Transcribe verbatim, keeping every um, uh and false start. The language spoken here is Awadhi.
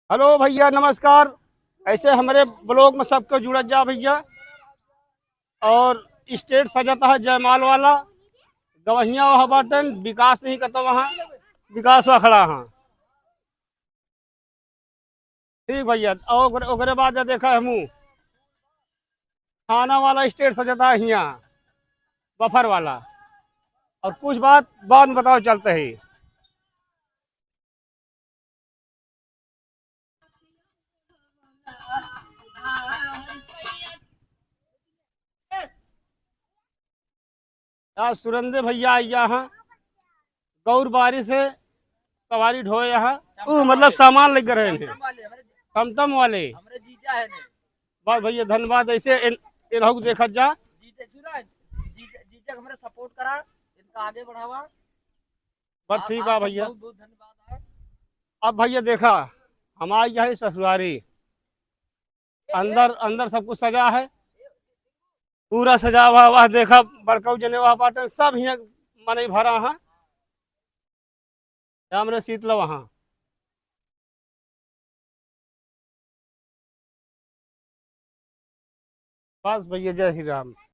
हेलो भइया, नमस्कार। ऐसे हमरे vlog में सबके जुड़त जा भइया। और stage सजत है जयमाल वाला, गवहिया वह बाटन, विकास नहीं कहता वहाँ, विकास वह खड़ा हाँ। ठीक भइया, और ओकरे, ओकरे बाद जा देखा हमू थाना वाला stage सजता है हियाँ, बफर वाला। और कुछ बात बाद में बताओ चलते ही। आज सुरेंद्र भइया आइया हाँ, गौर बारी से सवारी ढोए यहाँ, ऊ मतलब सामान लेकर रहे हैं, टमटम वाले। हमरे जीजा है ने। बस भइया धन्यवाद, ऐसे इन, इनहू देखत जा। जीजा, सुना, जीजा, जीजा के हमरे support करा, इनका आगे बढ़ावा। बस आप, ठीक आप बा सब भइया। बहुत, बहुत धन्यवाद है। अब भइया देखा, हमारे यहाँ ससुरारी, अंदर, अंदर सब कुछ सजा है, पूरा सजा हुआ। वह देखा, बड़कऊ जने वह बाटन, सब हियाँ मनई भरा है। राम रे शीतला वहाँ। बस भइया, जय श्री राम।